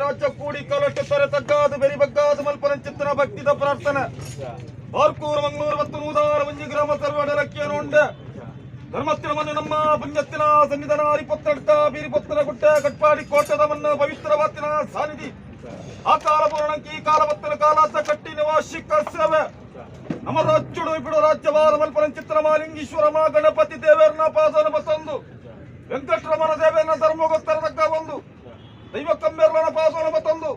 ರಾಜ್ಯ ಕೂಡಿ ಕಲಟ್ಟು ತೊರೆ ತಗ್ಗಾದು ಬೆರಿ ಬಗ್ಗಾದು ಮಲ್ಪನಂಚಿತ್ತನ ಭಕ್ತಿದ ಪ್ರಾರ್ಥನೆ. ಬಾರ್ಕೂರು ಮಂಗಳೂರು ಮತ್ತು 101 ಗ್ರಾಮ ಸರ್ವಡಲಕ್ಕಿಯನ್ನು ಉಂಡ ಧರ್ಮತ್ತಿನ ಮಣ್ಣು ನಮ್ಮ ಪುಣ್ಯತ್ತಿನ ಸನ್ನಿಧಾನ, ಹರಿಪೊತ್ತಡ್ಕ ಬೀರಿಪೊತ್ತನ ಗುಟ್ಟೆ ಕಟ್ಪಾಡಿ ಕೋಟದ ಮಣ್ಣು ಪವಿತ್ರವಾತಿನ ಸಾನ್ನಿಧಿ. ಆ ಕಾಲ ಪೂರ್ಣಂಕಿ ಕಾಲವತ್ತನ ಕಾಲಾಸ ಕಟ್ಟಿ ನಿವಾಸಿಕ ಸೇವೆ. ನಮ್ಮ ರಾಜ್ಯುಡು ಬಿಡು ರಾಜ್ಯವಾರ ಮಲ್ಪನಂಚಿತ್ತನ ಮಾಲಿಂಗೀಶ್ವರ ಮಾ ಗಣಪತಿ ದೇವೇರ್ನ ಪಾದನ ಬತ್ತೊಂದು, ವೆಂಕಟರಮಣ ದೇವೇರ್ನ ಧರ್ಮಗೊತ್ತರದಕ್ಕ ಒಂದು, ದೈವ ಕಮ್ಮೇರ್ಲನ ಪಾದನ ಬತ್ತೊಂದು,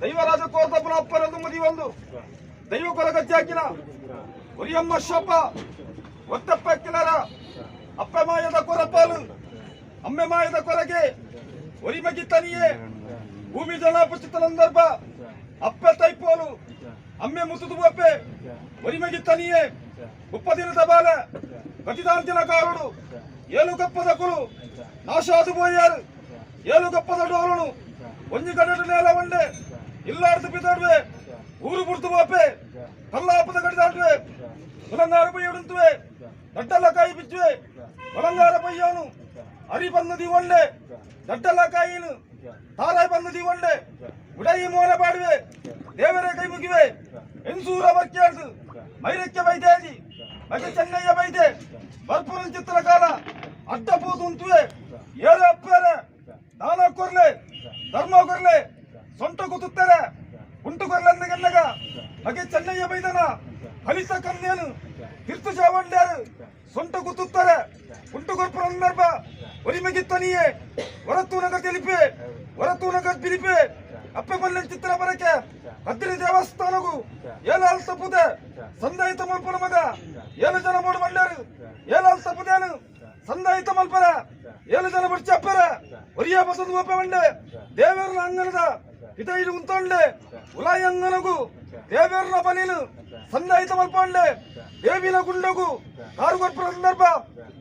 ದೈವರಾಜ ಕೋರ್ತಪ್ಪನ ಅಪ್ಪನದು ಮುದಿ ಒಂದು, ದೈವ ಕೊರಗಜ್ಜಾಕಿನ ಒರಿಯಮ್ಮ ಶಪ ಒತ್ತಪ್ಪ ಕಿಲರ ಅಪ್ಪ ಮಾಯದ ಕೊರಪಾಲು ಅಮ್ಮೆ ಮಾಯದ ಕೊರಗೆ ಒರಿಮಗಿ ತನಿಯೇ ಭೂಮಿ ಜನ ಪುಚಿತ ಸಂದರ್ಭ ಅಪ್ಪೆ ತೈಪೋಲು ಅಮ್ಮೆ ಮುಸುದು ಒಪ್ಪೆ ಒರಿಮಗಿ ತನಿಯೇ 30 ದಿನದ ಬಾಲ ಗತಿದಾಂತಿನ ಕಾರುಡು ಏಳು ಕಪ್ಪದ ಕುಲು ನಾಶಾದು ಪೋಯಾರು. ಏಳು ಕಪ್ಪದ ಡೋಲನು ಒಂಜಿ ಕಡೆಡು ನೇಲ ಒಂಡೆ ಇಲ್ಲಾರ್ದು ಬಿದ್ದಾಡುವೆ ಊರು ಬುಡ್ತು ಬೋಪೆ ಕಲ್ಲಾಪದ ಕಡಿದಾಡುವೆ ಮುಲಂಗಾರ ಪೊಯ್ಯುಡುಂತುವೆ ದಡ್ಡಲ್ಲ ಕಾಯಿ ಬಿಚ್ಚುವೆ. ಮುಲಂಗಾರ ಪೊಯ್ಯೋನು ಅರಿ ಬಂದು ದಿವಂಡೆ ದಡ್ಡಲ್ಲ ಕಾಯಿನು ತಾರಾಯ್ ಬಂದು ದಿವಂಡೆ ಉಡೈ ಮೋನ ಪಾಡುವೆ ದೇವರೇ ಕೈ ಮುಗಿವೆ. ಎನ್ಸೂರ ಬಕ್ಕಿಯಾರ್ದು ಮೈರಕ್ಕೆ ಬೈದೇಜಿ ಮಗೆ ಚೆನ್ನಯ್ಯ ಬೈದೆ ಬರ್ಪುರಂ ಚಿತ್ರ ಕಾಲ ಅಡ್ಡ ಪೂತು ಉಂತುವೆ. ಏರು ಅಪ್ಪೇರೆ ದಾನ ಕೊರ್ಲೆ ಧರ್ಮ ಕೊರ್ಲೆ ಸೊಂಟ ಕುತ್ತುತ್ತಾರೆ ಉಂಟು ಕೊರ್ಲೆಂದ ಗೆನ್ನಗ ಮಗೆ ಚೆನ್ನಯ್ಯ ಬೈದನ ಹಲಿತ ಕನ್ಯನು ತೀರ್ಥ ಚಾವಂಡ್ಯಾರು ಸೊಂಟ ಕುತ್ತುತ್ತಾರೆ ಉಂಟು ಕೊರ್ಪುರ ಸಂದರ್ಭ ಒರಿಮೆಗಿತ್ತನಿಯೇ ಹೊರತೂನಗ ತಿಳಿಪೆ ಹೊರತೂನಗ ಬಿಲಿಪೆ ಅಪ್ಪೆ ಬಲ್ಲೆ ಚಿತ್ರ ಬರಕೆ ಕದ್ರಿ ದೇವಸ್ಥಾನಗು ಏಲಾಲ್ ತಪ್ಪುದೆ ಸಂದಾಯಿತ ಮಲ್ಪನ ಮಗ ಏಳು ಜನ ಮೂಡು ಮಂಡ್ಯಾರು ಏಲಾಲ್ ತಪ್ಪುದೇನು ಸಂದಾಯಿತ ಮಲ್ಪರ ಏಳು ಜನ ಬಿಡ್ಚಿ ಅಪ್ಪರ ಒರಿಯ ಬಸದು ಒಪ್ಪೆ ಮಂಡೆ ದೇವೇರ್ನ ಅಂಗನದ ಹಿತೈದು ಉಂತೊಂಡೆ ಉಲಾಯಿ ಅಂಗನಗು ದೇವೇರ್ನ ಬಲಿನು ಸಂದಾಯಿತ ಮಲ್ಪಂಡೆ ದೇವಿನ ಗುಂಡಗು ಕಾರುಗೊರ್ಪುರ ಸಂದರ್ಭ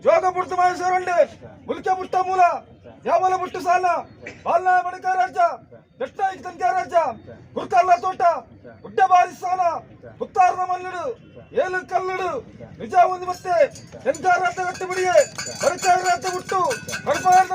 ಜೋಗ ಬುಡ್ತು ಮಹೇಶ್ವರಂಡೆ ಮುಲ್ಕೆ ಬುಟ್ಟ ಮೂಲ ಯಾವಲ ಬುಟ್ಟು ಸಾಲ ಬಾಲ್ನ ಬಡಿಕ ರಾಜ ದಟ್ಟಾಯಿಗೆ ತಂತ್ಯ ರಾಜ ಗುರ್ಕಲ್ಲ ತೋಟ ಗುಡ್ಡ ಬಾರಿ ಸಾಲ ಪುತ್ತಾರನ ಮಲ್ಲುಡು ಏಳು ಕಲ್ಲುಡು ನಿಜ ಒಂದು ಮತ್ತೆ ಎಂತಾರ ಕಟ್ಟಿಬಿಡಿಯೇ ಬಡಕಾರ ಬಿಟ್ಟು ಕಡಪಾರದ.